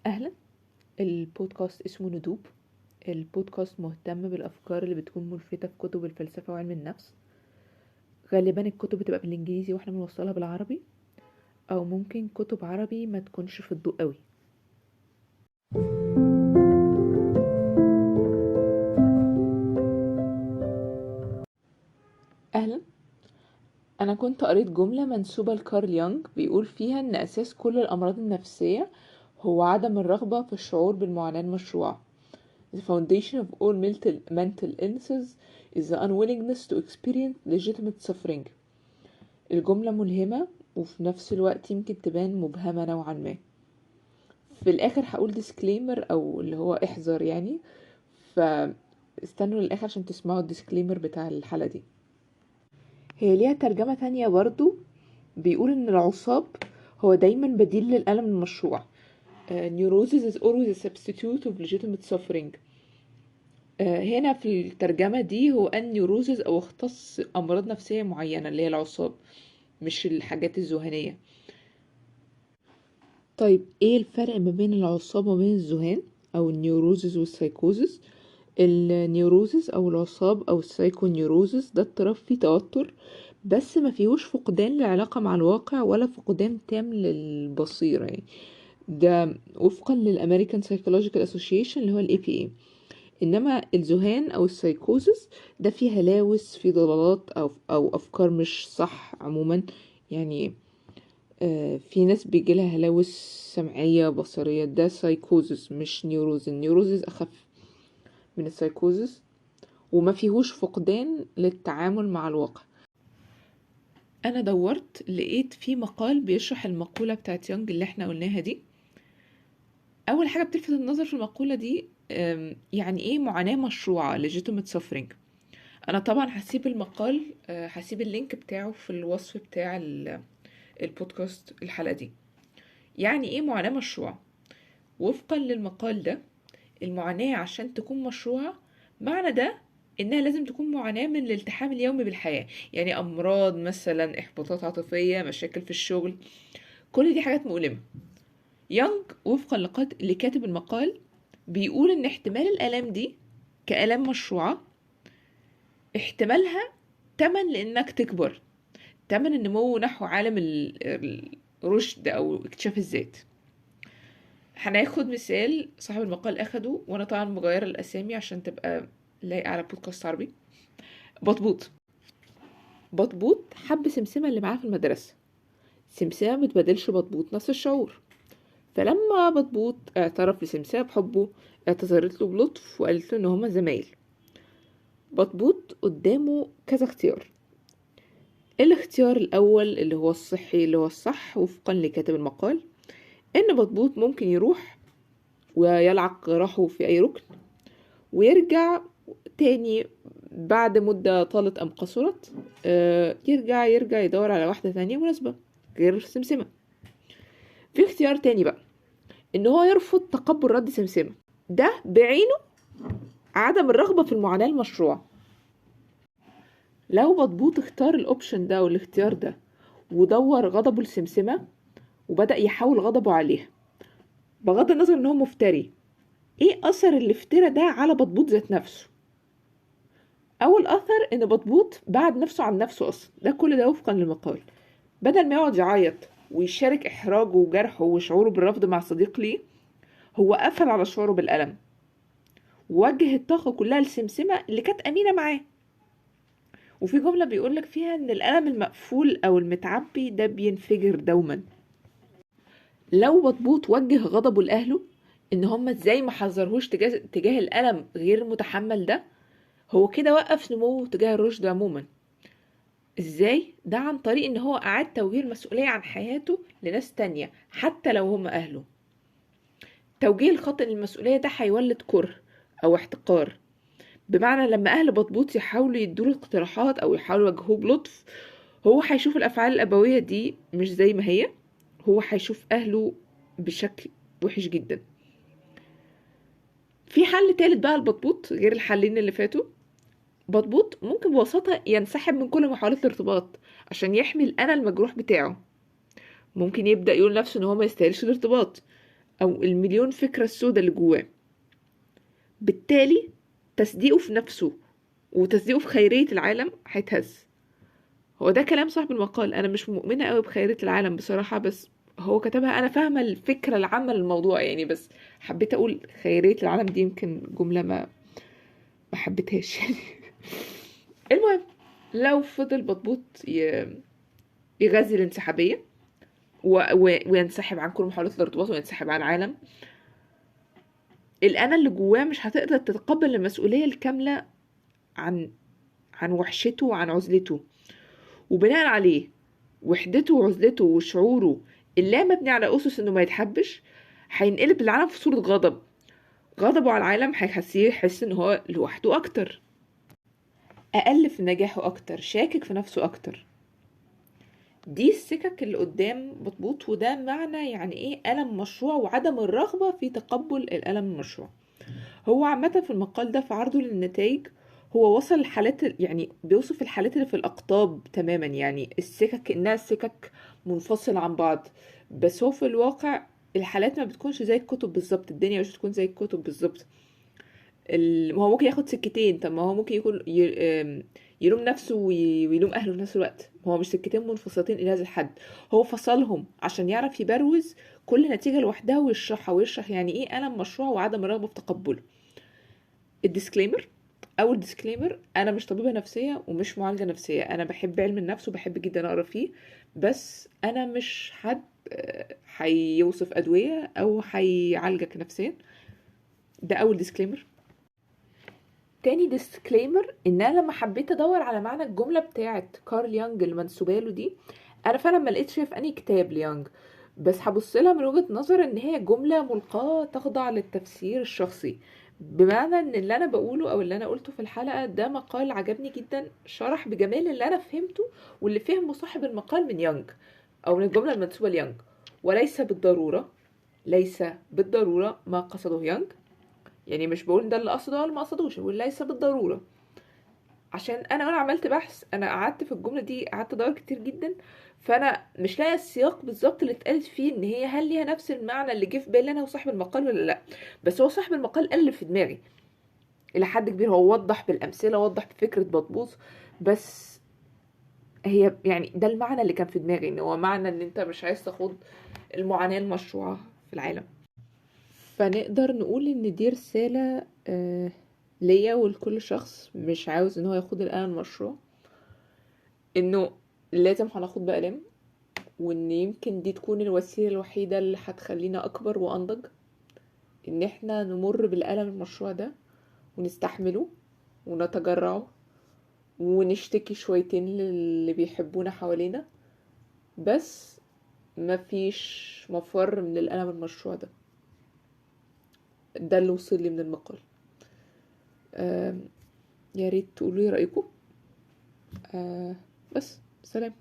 أهلا. البودكاست اسمه ندوب. البودكاست مهتم بالأفكار اللي بتكون ملفتة في كتب الفلسفة وعلم النفس. غالبا الكتب بتبقى بالإنجليزي واحنا بنوصلها بالعربي، أو ممكن كتب عربي ما تكونش في الضوء قوي. أهلا. أنا كنت قريت جملة منسوبة لكارل يونغ بيقول فيها إن أساس كل الأمراض النفسية هو عدم الرغبة في الشعور بالمعاناة المشروعة. The foundation of all mental illnesses is the unwillingness to experience legitimate suffering. الجملة ملهمة وفي نفس الوقت يمكن تبان مبهمة نوعا ما. في الآخر هقول disclaimer أو اللي هو احذر يعني، فاستنوا للآخر عشان تسمعوا ال disclaimer بتاع الحلقة دي. هي ليها ترجمة تانية برضو، بيقول إن العصاب هو دايما بديل للألم المشروع. Neurosis is always a substitute of legitimate suffering. هنا في الترجمة دي هو أن neurosis أو اختص أمراض نفسية معينة اللي هي العصاب، مش الحاجات الذهانية. طيب ايه الفرق ما بين العصاب وما بين الذهان أو ال neurosis وال psychosis؟ ال neurosis أو العصاب أو ال psychoneurosis ده اضطراب فيه توتر بس ما فيهوش فقدان للعلاقة مع الواقع ولا فقدان تام للبصيرة، يعني ده وفقا لل American Psychological Association اللي هو ال APA. انما الذهان او السايكوزس ده فيه هلاوس، فيه ضلالات او افكار مش صح عموما، يعني في ناس بيجيلها هلاوس سمعية بصرية، ده psychosis مش neurosis. ال neurosis اخف من السايكوزس وما فيهوش فقدان للتعامل مع الواقع. انا دورت لقيت في مقال بيشرح المقولة بتاعت يونغ اللي احنا قلناها دي. اول حاجة بتلفت النظر في المقولة دي، يعني ايه معاناة مشروعة legitimate suffering. انا طبعا هسيب المقال، هسيب ال link بتاعه في الوصف بتاع البودكاست الحلقة دي. يعني ايه معاناة مشروعة؟ وفقا للمقال ده المعاناة عشان تكون مشروعة معنى ده انها لازم تكون معاناة من الالتحام اليومي بالحياة، يعني امراض مثلا، احباطات عاطفية، مشاكل في الشغل، كل دي حاجات مؤلمة. يونغ وفقا لكاتب المقال بيقول ان احتمال الالام دي كالام مشروعة احتمالها تمن لانك تكبر، تمن النمو نحو عالم الرشد او اكتشاف الذات. هناخد مثال صاحب المقال اخده، وانا طبعا مغيره الاسامي عشان تبقى لايقه على بودكاست عربي. بطبوط. بطبوط حب سمسمه اللي معاه في المدرسه، سمسمه ما بتبادلش بطبوط نفس الشعور، فلما بطبوط اعترف لسمسمه بحبه اعتذرت له بلطف وقالت له ان هما زمايل. بطبوط قدامه كذا اختيار. الاختيار الاول اللي هو الصحي اللي هو الصح وفقا لكاتب المقال، ان بطبوط ممكن يروح ويلعق جراحه في اي ركن ويرجع تاني بعد مدة طالت ام قصرت، يرجع يدور على واحدة تانية مناسبة غير سمسمة. في اختيار تاني بقى ان هو يرفض تقبل رد سمسمة، ده بعينه عدم الرغبة في المعاناة المشروعة. لو بطبوط اختار ال option ده والاختيار ده ودور غضبه لسمسمة وبدأ يحاول غضبه عليها بغض النظر ان هو مفتري، ايه اثر الافتراء ده على بطبوط ذات نفسه؟ اول اثر ان بطبوط بعد نفسه عن نفسه اصلا، ده كل ده وفقا للمقال. بدل ما يقعد يعيط ويشارك احراجه وجرحه وشعوره بالرفض مع صديق ليه، هو قفل على شعوره بالألم ووجه الطاقة كلها لسمسمة اللي كانت أمينة معاه. وفي جملة بيقولك فيها ان الألم المقفول او المتعبي ده بينفجر دوما. لو بطبوط وجه غضبه لأهله ان هم ازاي ما حذرهوش تجاه الألم غير المتحمل ده، هو كده وقف نموه تجاه الرشد عموما. ازاي ده؟ عن طريق ان هو اعاد توجيه المسؤولية عن حياته لناس تانية حتى لو هم اهله. توجيه الخطأ للمسؤولية ده هيولد كره او احتقار، بمعنى لما اهل بطبوط يحاولوا يدوله اقتراحات او يحاولوا يواجهوه بلطف، هو هيشوف الافعال الابوية دي مش زي ما هي، هو هيشوف اهله بشكل وحش جدا. في حل تالت بقى لبطبوط غير الحلين اللي فاتوا. بطبوط ممكن ببساطة ينسحب من كل محاولات الارتباط عشان يحمي الأنا المجروح بتاعه. ممكن يبدأ يقول لنفسه إن هو ما يستاهلش الارتباط، او المليون فكرة السوداء اللي جواه. بالتالي تصديقه في نفسه وتصديقه في خيرية العالم هيتهز. هو ده كلام صاحب المقال، انا مش مؤمنة قوي بخيرية العالم بصراحة، بس هو كتبها، انا فاهمة الفكرة العامة للموضوع يعني، بس حبيت اقول خيرية العالم دي يمكن جملة ما حبيتهاش يعني. المهم لو فضل بطبوط يغذي الانسحابية وينسحب عن كل محاولات الارتباط وينسحب عن العالم، الأنا اللي جواه مش هتقدر تتقبل المسؤولية الكاملة عن وحشته وعن عزلته، وبناء عليه وحدته وعزلته وشعوره اللي مبني على أسس إنه ما يتحبش هينقلب العالم في صورة غضب. غضبه على العالم هيحسيه يحس إن هو لوحده أكتر، أقل في نجاحه أكتر، شاكك في نفسه أكتر. دي السكك اللي قدام بطبوط، وده معنى يعني إيه ألم مشروع وعدم الرغبة في تقبل الألم المشروع. هو عامة في المقال ده في عرضه للنتائج هو وصل لحالات، يعني بيوصف الحالات اللي في الأقطاب تماما، يعني السكك إنها سكك منفصلة عن بعض، بس هو في الواقع الحالات ما بتكونش زي الكتب بالظبط، الدنيا مش بتكون زي الكتب بالظبط. هو ممكن ياخد سكتين، طب ما هو ممكن يكون يلوم نفسه ويلوم أهله في نفس الوقت، هو مش سكتين منفصلتين إلى هذا الحد، هو فصلهم عشان يعرف يبروز كل نتيجة لوحدها ويشرحها، ويشرح يعني إيه ألم مشروع وعدم الرغبة في تقبله. ال disclaimer، أول disclaimer، أنا مش طبيبة نفسية ومش معالجة نفسية، أنا بحب علم النفس وبحب جدا أقرأ فيه، بس أنا مش حد هيوصف أدوية أو هيعالجك نفسيا. ده أول disclaimer. تاني disclaimer، إن أنا لما حبيت أدور على معنى الجملة بتاعت كارل يونغ المنسوبة له دي، أنا فعلا ما لقيتش في أي كتاب ليونغ، بس هبص لها من وجهة نظر إن هي جملة ملقاة تخضع للتفسير الشخصي، بمعنى إن اللي أنا بقوله أو اللي أنا قلته في الحلقة ده مقال عجبني جدا، شرح بجمال اللي أنا فهمته واللي فهمه صاحب المقال من يونغ أو من الجملة المنسوبة ليونغ، وليس بالضرورة، ليس بالضرورة ما قصده يونغ. يعني مش بقول ده اللي قصده ولا ما قصدوش، بقول ليس بالضرورة، عشان أنا وأنا عملت بحث، أنا قعدت في الجملة دي قعدت أدور كتير جدا، فأنا مش لاقية السياق بالظبط اللي اتقالت فيه إن هي هل ليها نفس المعنى اللي جه في بالي أنا وصاحب المقال ولا لأ، بس هو صاحب المقال قال اللي في دماغي إلى حد كبير، هو وضح بالأمثلة، وضح بفكرة بطبوط، بس هي يعني ده المعنى اللي كان في دماغي، إن هو معنى إن أنت مش عايز تاخد المعاناة المشروعة في العالم. فنقدر نقول إن دي رسالة ليا ولكل شخص مش عاوز إن هو ياخد الألم المشروع، إنه لازم هناخد بألم، وإن يمكن دي تكون الوسيلة الوحيدة اللي هتخلينا أكبر وأنضج، إن إحنا نمر بالألم المشروع ده ونستحمله ونتجرعه ونشتكي شويتين للي بيحبونا حوالينا، بس مفيش مفر من الألم المشروع ده. ده اللي وصل لي من المقال. يا ريت تقولوا لي رأيكم. بس سلام.